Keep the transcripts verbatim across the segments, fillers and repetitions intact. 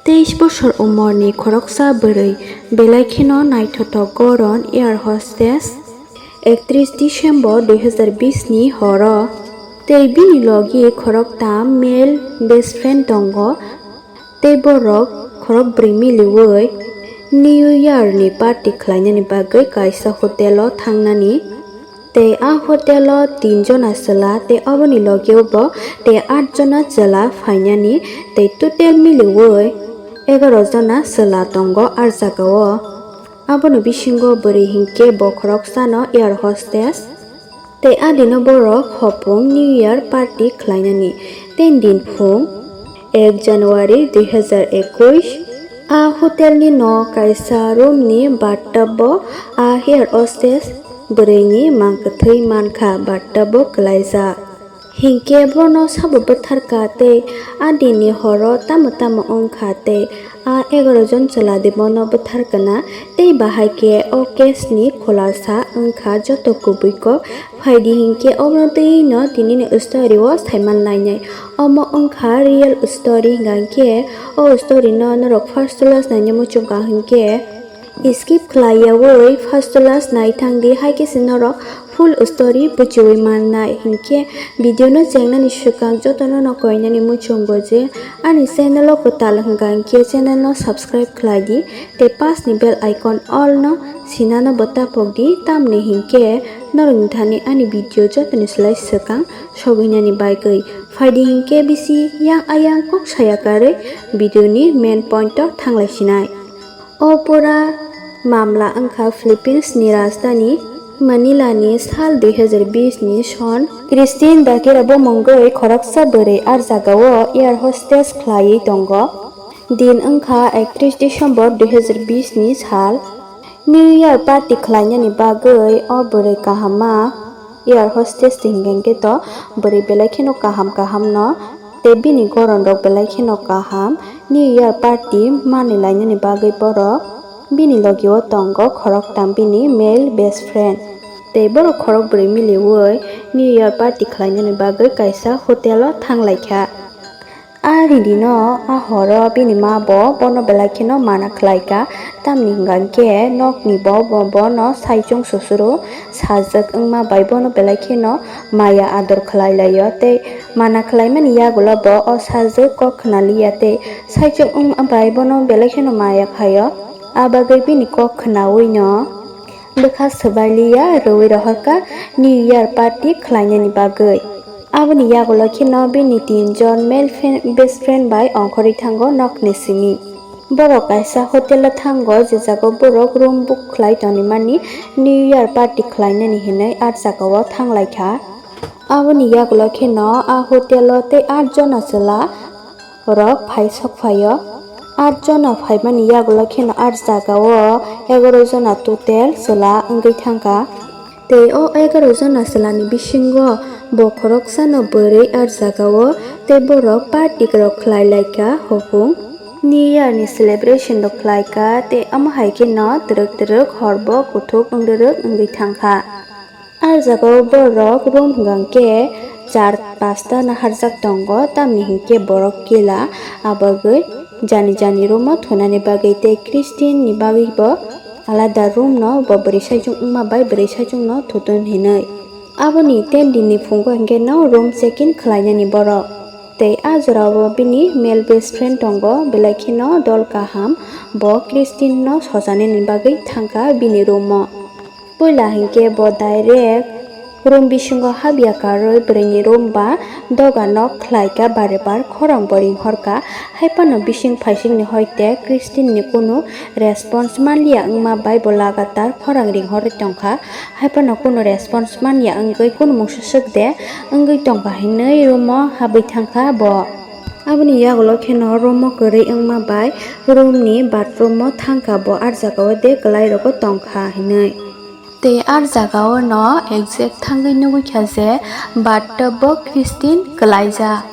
Teis bosor umorni khoroksa bwrwi belai kheno naithothok goron air hostess. Ektris December dui hazar bis ni horo tei bini logi khoroktam male best friend tongo. Tei borok khorok bwrwi miliwi New Year ni party khlainani bagwi kaisa hotel o thangnani. Tei a hotel o tin jona chwla tei oboni logi o bo tei aat jona chwla phainani tei total miliwi egaro jona chwla tongo a jaga o. Abono bisingo bwrwi hinkhe bo khoroksano air hostess. Tei adino borok hopung New Year party khlainani. Ten din phung ek January dui hazar ekush. A hotel ni no kaisa room ni bathtub o a air hostess bwrwi ni mangkwthwi mankha bathtub o kwlaijak. Hinkhe bono sabo bwtharkha tei adini horo tamo tamo wngkha tei a egaro jon chwla di bono bwtharkana tei bahai khe o case ni khulasa wngkha joto kubui kok. Phaidi hinkhe obono twi no tini ni story o saiman lainai. Omo wngkha real story hingkha hinkhe o story no norok first to last naina muchungkha hinkhe skip khlaiyawi first to last naithang di, hai khe se norok full story buchiwi mannai. Hinkhe video no chengnani swkang jotono no koinani muchungo je ani channel o kwtal hwnkha hinkhe channel no subscribe khlai di tei pas ni bell icon all no sinano bo tapok di, tamni hinkhe norokni thani ani video jotoni slai swkang sogwinani bagwi. Phaidi hinkhe bisi yang ayang kok saya karwi video ni main point o thanglai sinai. O pura mamla wngkha Philippines ni rajdhani Manila ni sal dui hazar bis ni son. Christine Dakira bo mungwi khoroksa bwrwi a jaga o air hostess khlaiwi tongo. Din wngkha ektris December dui hazar bis ni sal. New Year party khlainani bagwi o bwrwi kaham ma air hostess hingkhe to bwrwi belai kheno kaham kaham no tei bini goron rok belai kheno kaham. New Year party manwi lainani bagwi borok bini logi o tongo khoroktam bini male best friend tei borok khorok bwrwi miliwi New Year party khlainani bagwi kaisa hotel o thang laikha. A rini no a horo bini ma bo bono belai kheno mana khlai kha, tamni hwnkha hinkhe nokni bo bo- bono saichung susuru sajwk wngma bai bono belai kheno maya ador khlai lai o tei mana khlai mani yagulo bo o sajwk kok khna li ya tei saichung wngma bai bono belai kheno maya khai o. A bagwi bini kok khnaui no bwkha swbai li ya, rwui rohor kha New Year party khlainani bagwi. Aboni yagulo kheno bini tin jon male friend, best friend bai ongkhorwi thango nokni simi. Borok kaisa hotel o thango, je jaga o borok room book khlai tongwi mani New Year party khlainani hinwi a jaga o thang lai kha. Aboni yagulo kheno a hotel o tei aat jona chwla rok phai sok phai o. Aat jona phaimani yagulo kheno a jaga o egaroh jona total chwla wngwi thangkha. Tei o egaroh jona chwlani bisingo bo khoroksano bwrwi a jaga o tei borok party rok khlai lai kha hopung. New Year ni celebration rok khlai kha tei omo hai kheno twrwk twrwk hor bo kuthuk wng rwrwk wngwi thangkha. A jaga o borok room hwnkha khe char pasta naharjak tongo, tamni hinkhe borok kila, abagwi jani jani room o thunani bagwi tei Christine ni bagwi bo alada room no bo bwrwi saichung wngma bai bwrwi saichung no thuton hinwi. Aboni ten din ni phungo hinkhe no room check in khlainani borok. Tei a jora o bini male best friend tongo, belai kheno dol kaham, bo Christine no sojanani bagwi thangkha bini room o. Puila hinkhe bo direct room bisingo habya karwi bwrwini room ba doga nok khlaikha, bare bar khorang bo ringhorkha. Haiphano bising phaisingni hoite Christine ni kunu response manliya wngma bai bo lagatar khorang ringhorwi tongkha. Haiphano kunu response manliya wngwi kunu mungsa swk de wngwi tongkha hinwi room o habwi thangkha bo. Aboni yagulo kheno room o kwrwi wngma bai room ni bathroom o thangkha bo, a jaga o de kwlai rogo tongkha hinwi. Tei a jaga o no exact thangwi nugwi kha je bathtub bo Christine kwlaijak.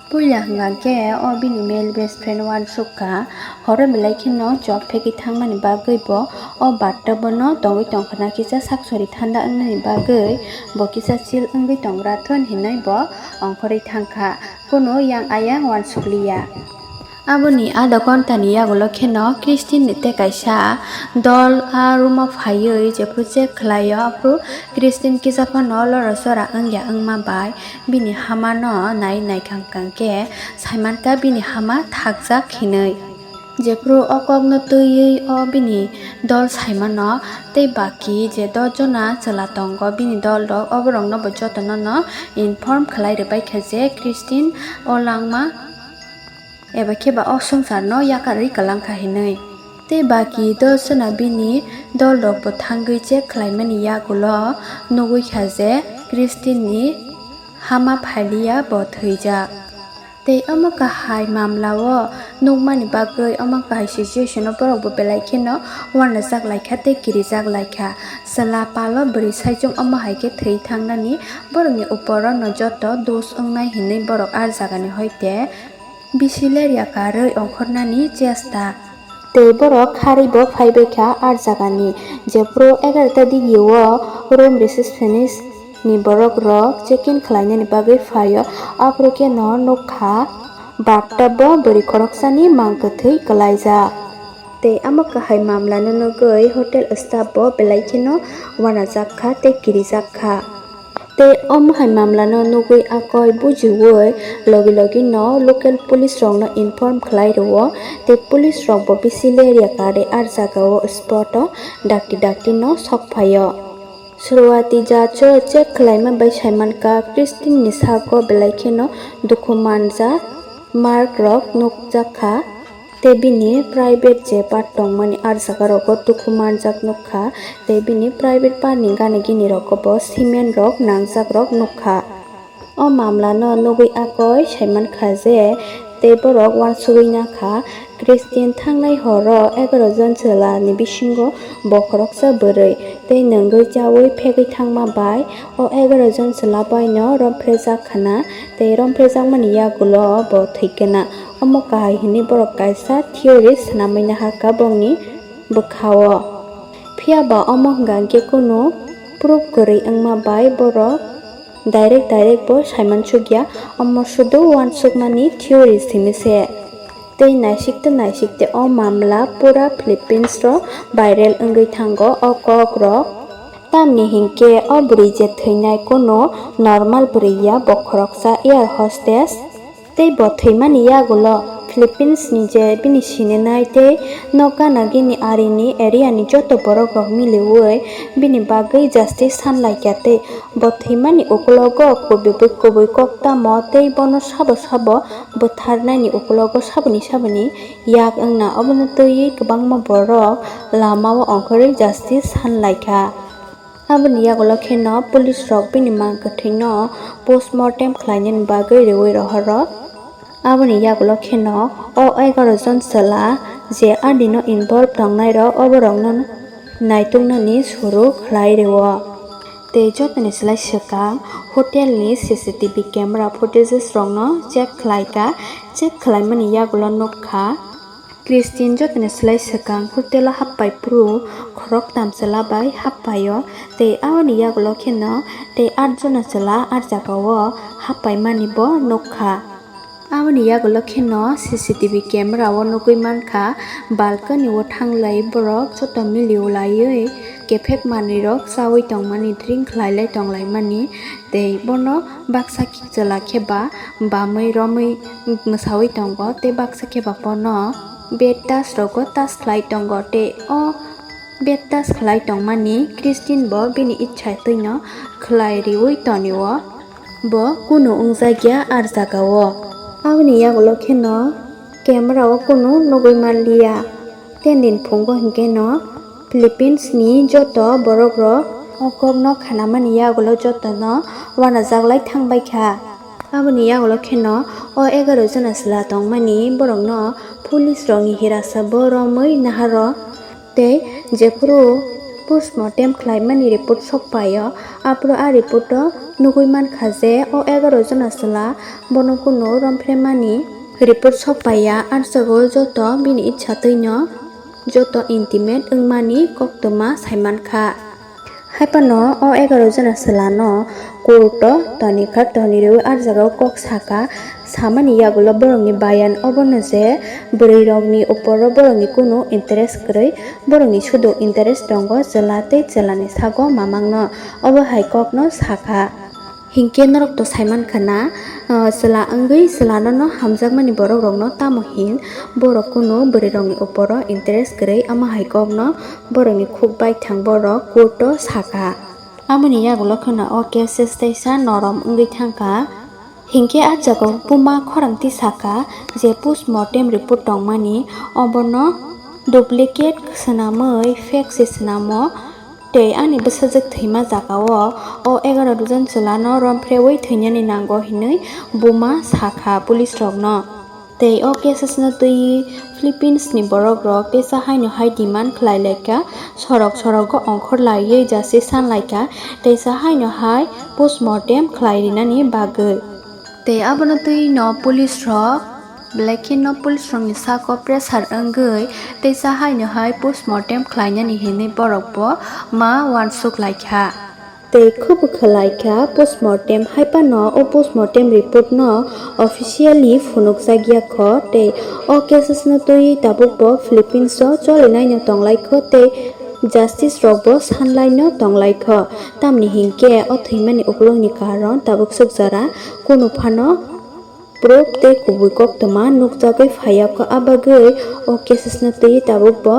Puila hwnkha khe o bini male best friend uansuk kha, horo belai kheno chok phegwi thangmani bagwi bo o bathtub o no tongwi tongkha na, kisa sak sori thanda wngnani bagwi bo kisa chill wngwi tongra thun hinwi bo ongkhorwi thangkha, kunu yang ayang uansukliya. Aboni adha ghontani yagulo kheno Christine ni tei kaisa dol a room o phaiwi jephru check khlaio, aphru Christine kisa phano lora sora wngya wngma bai bini hama no nai naikha khe saimankha bini hama thakjak hinwi. Jephru o kokno twiwi o bini dol saimano tei baki je dos jona chwla tongo bini dol rok, oborokno bo jotono no inform khlai rwbaikha je Christine o langma eba khe ba o swngcharno yakarwi kwlangkha hinwi. Tei baki dos jona bini dol rokbo thangwi check khlaimani yagulo nugwi kha je Christine ni hama phailiya bo thwijak. Tei omo kahai mamlao nukmani bagwi omo kahai situation o borokbo belai kheno uanajak laikha tei kirijak laikha. Chwla palo bwrwi saichung omo hai khe thwi thangnani borokni uporo no joto dos wngnai hinwi borok ah jagani hoite bisi lerya karwi ongkhornani chesta. Tei borok kharwi bo phaibaikha ah jagani. Jephru egarota digi o room receptionist ni borok rok check in khlainani bagwi phaio, aphuru khe no nukha bathtub o bwrwi khoroksani mang kwthwi kwlaijak. Tei omo kahai mamlano nugwi hotel staff bo belai kheno uanajak kha tei kirijak kha. Tei omo hai mamlano nugwi akoi bujiwi logi logi no local police rokno inform khlai rwo, tei police rokbo bisi lerya karwi ah jagao spot o dakti dakti no sok phaio. Sruwati jacho check khlaima bai saimankha Christine ni sago belai kheno dukhu manjak mark rok nukjak kha. Tei bini private je part tongmani ah jaga rogo dukhu manjak nukha, tei bini private part ni gana gini rogo bo cement rok nangjak rok nukha. O mamlano nugwi akoi saimankha je tei borok uansugwi nakha Christine thangnai horo egaroh jon chwla ni bisingo bo khoroksa bwrwi tei nungwi chawi phegwi thangma bai o egaroh jon chwla baino romphrejakha na tei romphrejakmani yagulo bo thwikha na. Omo kahai hinwi borok kaisa theory swnamwi naharkha bongni bwkhao. Phiya ba omo hwnkha hwnkhe kunu proof kwrwi wngma bai borok direct direct bo saimansukya, omo sudu uansukmani theory simi se. Tei naisik tei naisik tei o mamla pura Philippines ro viral wngwi thango o kok rok. Tamni hinkhe o bwrwi je thwinai kunu normal bwrwi ya, bo khoroksa air hostess. Tei bo thwimani yagulo Philippines ni je bini sinenai tei nok gana gini arini area ni joto borok rok miliwi bini bagwi justice sanlaikha tei bo thwimani ukulogo kubui kubui kok tamo tei bono sabo sabo bwtharnani ukulogo saboni saboni yak wngna obono twiwi kwbangma borok lamao ongkhorwi justice sanlaikha. Aboni yagulo kheno police rok bini mang kwthwino postmortem khlainani bagwi rwi rohoro. Aboni yagulo kheno o egaroh jon chwla je adino involve tongnai rok oborokno naituknani suru khlai rwo. Tei jotoni slai swkang hotel ni C C T V camera footages rokno check khlaikha, check khlaimani yagulo nukha. Christine jotoni slai swkang hotel o happai phuru khoroktham chwla bai happaio tei aboni yagulo kheno tei atjona chwla ah jagao happaimani bo nukha. Aboni yagulo kheno C C T V camera o nugwi mankha balcony o thanglai borok joto miliulaiwi kephek manwirok chawi tongmani drink khlailai tonglaimani tei bono baksa chwla khe ba bamwi romwi mwsawi tongo tei baksa khe ba bono bed touch rogo touch khlai tongo tei o bed touch khlai tongmani Christine bo bini ichha twino khlai riwi tonio, bo kunu wngjakya ah jagao. Aboni yagulo kheno camera o kunu nugwi manliya. Ten din phungo hinkhe no Philippines ni joto borok rok o kokno khanamani yagulo jotono uanajaklai thangbaikha. Aboni yagulo kheno o egaroh jona chwla tongmani borokno police rokni hirasa bo romwi naharo tei jephuru postmortem khlaimani report sokpaio, aphuru a report o nugwi mankha je o egaroh jona chwla bono kunu romphemani report sokpaiya, ah jagao joto bini ichha twino joto intimate wngmani koktwma saimankha. Haiphano o egaroh jona chwlano court o tonikha, tonirewi ah jagao kok sakha, samani yagulo borokni bayan obono je bwrwirokni uporo borokni kunu interest kwrwi, borokni sudu interest tongo chwla tei chwlani sago mamangno, obo hai kokno sakha. Hinkhe norok to saimankha na, chwla wngwi chwlanono hamjakmani borokrokno tamo hin, borok kunu bwrwirokni uporo interest kwrwi, omo hai kokno borokni khuk baithang borok court o sakha. Aboni yagulo kheno o cases teisa norom wngwi thangkha. Hinkhe ah jagao buma khorang tisakha je postmortem report tongmani, obono duplicate swnamwi fake se swnamo, tei ani bwsajwk thwima jagao o egaroh jon chwlano romphrewwi thwinani nango hinwi buma sakha police rokno. Tei o cases no twiwi Philippines ni borok rok teisa haino hai demand khlai laikha, sorok sorogo ongkhor laiwi justice san laikha, teisa haino hai postmortem khlai rinani bagwi. Tei abono twi no police rok belai kheno police rokni sako pressure wngwi teisa haino hai postmortem khlainani hinwi borok bo ma uansuk laikha. Tei khobwkha laikha postmortem, haiphano o postmortem report no officially phunukjak ya kho, tei o cases no twiwi tabuk bo Philippines o cholinaino tonglaikho tei justice rok bo sanlaino tonglaikho, tamni hinkhe o thwimani ukulukni karon tabuk sukjara kunu phano proof tei kubui koktwma nukjagwi phaiya kho, abagwi o cases no twiwi tabuk bo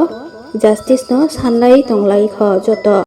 justice no sanlaiwi tonglaikho joto.